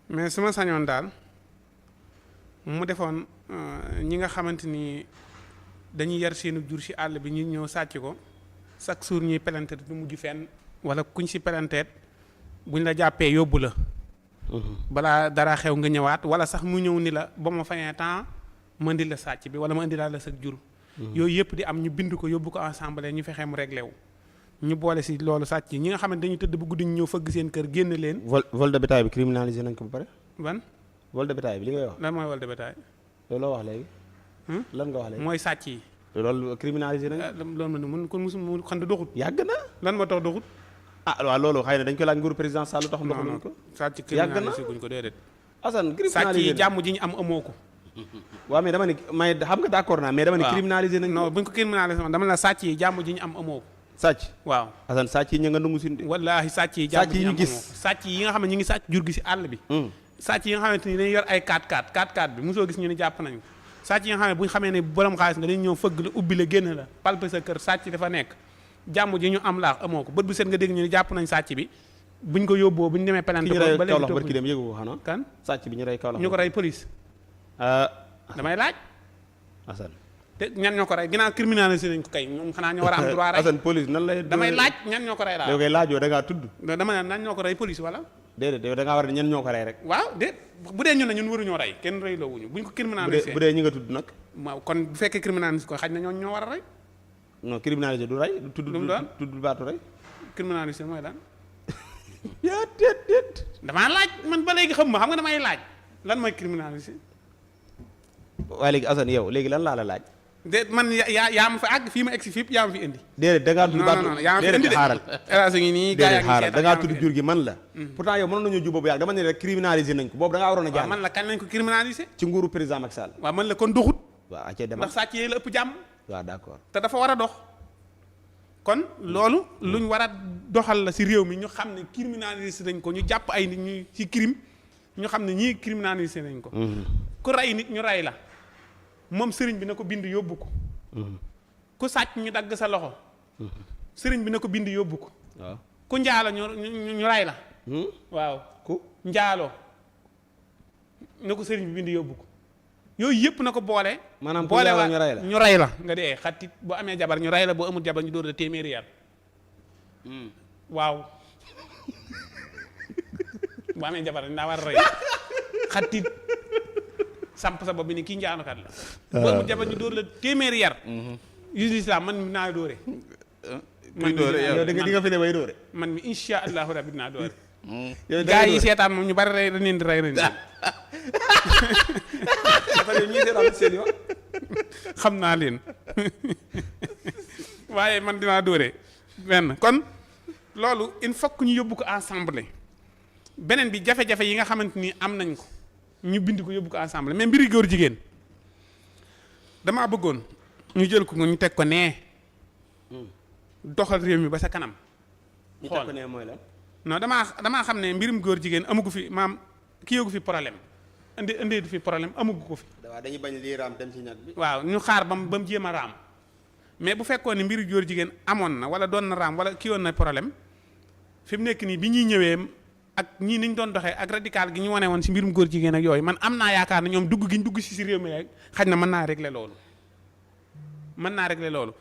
mais su ma sañoon daal mu defoon ñi nga xamante ni dañuy yar seenu jur ci àll bi ñu ñëw sàcc ko chaque jour ñuy pelanteet du mujj fenn wala kuñ ci pelanteet buñ la jàppee yóbbu la. balaa dara xew nga ñëwaat wala sax mu ñëw ni la ba ma fayee temps ma indi la sàcc bi wala ma indi la sa jur. yooyu yëpp di am ñu bind ko yóbbu ko ensemble ñu fexee mu réglé wu. ñu boole ci loolu sàcc yi ñi nga xamante dañuy tëdd bu guddi ñu ñëw fëgg seen kër génn leen. vol de bétail bi criminalisé nañ ko ba pare. ban. vol de bétail bi li ngay wax. lan mooy vol de bétail. loolu la wax léegi. lan nga wax léegi. mooy sàcc yi. loolu criminalisé nañ. loolu man kon mosuma xam ne doxut. yàgg na. lan moo tax doxut. ah waaw loolu xëy na dañ ko laaj nguuru président Sall tax doxaluñ ko. sàcc yàgg na criminalisé guñ ko déedéet. Assane sàcc criminalisé yi jàmm ji ñu am amoo ko. waaw mais dama ne may xam nga d'accord naa mais dama ne criminalisé nañ. non buñ ko criminalisé dama la sàcc yi jàmm ji ñu am amoo ko. sàcc. waaw Assane sàcc yi ñu nga nangu suñu. wallaahi sàcc yi jàmm ji ñu am gis. amoo ko sàcc yi nga xam ne ñu ngi sàcc jur gi ci àll bi. sàcc yi nga xamante ni dañuy yor ay 4x4 bi mosoo gis ñu ne jàpp nañu sàcc yi nga xam ne bu ñu xamee ne borom xaalis nga dañu ñëw fëgg la ubbi la génn la palpe sa kër sàcc dafa nekk jàmm ji ñu am laax amoo ko bët bu set nga dégg ñu ne jàpp nañ sàcc bi buñ ko yóbboo buñ demee pelante ko ba léegi barki dem yëgu ko xanaa kan sàcc bi ñu rey Kaolack ñu ko rey police damay laaj Assane te ñan ñoo ko rey ginnaaw criminalisé nañ ko kay ñoom xanaa ñoo war a am droit rey Assane police nan lay damay laaj ñan ñoo ko rey daal yow koy laajoo da ngaa tudd dama ne nan ñoo ko rey police wala déedéet yow da ngaa war a ñan ñoo ko rey rek waaw déet bu dee ñun ne ñun waruñoo rey kenn rey loo wuñu buñ ko criminalisé bu dee ñi nga tudd nag waaw kon bu fekkee criminalisé ko xaj na ñoo war a rey non criminalisé du rey du tudd baatu rey criminalisé mooy lan yaa déet damaa laaj man ba léegi xam ma xam nga damay laaj lan mooy criminalisé waaye léegi Assane yow léegi lan laa la laaj de man yaa ma fa àgg fii ma egg si fii yaa ma fi indi déedéet da ngaa tudd baatu yaa ma fi indi de xaaral érase ngi nii gaa yaa ngi xaaral da ngaa tudd jur gi man la pourtant yow mënoon nañoo jubóo bu yàgg dama ne rek criminalisé nañ ko boobu da ngaa waroon a jàng man la kañ lañ ko criminalisé ci nguuru président Macky Sall waaw man la kon doxut waaw acee demal ndax sàcc yi la ëpp jàmm waaw d'accord te dafa war a dox kon loolu luñ war a doxal la si réew mi ñu xam ne criminalisé nañ ko ñu jàpp ay nit ñu ci crime ñu xam ne ñii criminalisé nañ ko ku rey nit ñu rey la moom sëriñ bi na ko bind yóbbu ko ku sàcc ñu dagg sa loxo sëriñ bi na ko bind yóbbu ko waaw ku njaalo ñu ray la waaw ku njaalo na ko sëriñ bi bind yóbbu ko yooyu yëpp na ko boole maanaam boole waa ñu rey la nga dee xatit boo amee jabar ñu ray la boo amul jabar ñu dóor la téeméeri yar waaw boo amee jabar dañ daa war a rey xatit samp sa bopp bi ni kii njaanukat la boo amul jabar ñu dóor la téeméeri yar yu islam man mi naa dóore man yow di nga fi ne bay dóore man mi insha allahu rabbi dinaa dóore gaa yi seetaan moom ñu bari rey dañ leen di rey ren dafa yow ñii seetaan seen yoon xam naa leen waaye man dinaa dóore benn kon loolu il faut que ñu yóbbu ko ensemble beneen bi jafe-jafe yi nga xamante ni am nañ ko ñu bind ko yóbbu ko ensemble mais mbiri góor jigéen damaa bëggoon ñu jël ko ñu teg ko nee doxal réew mi ba sa kanam ñu teg ko nee mooy lan non damaa xam ne mbirum góor jigéen amugu fi maam kii yógu fi problème indi du fi problème amugu ko fi waaw dañuy bañ lii raam dem ci ñag bi waaw ñu xaar ba mu jéem a raam mais bu fekkoon ne mbiru góor jigéen amoon na wala doon na raam wala kii woon na problème fi mu nekk nii bi ñuy ñëwee ak ñii niñ doon doxee ak radical gi ñu wane woon si mbirum góor jigéen ak yooyu man am naa yaakaar ne ñoom dugg gi ñu dugg si réew mi rek xaj na mën naa régler loolu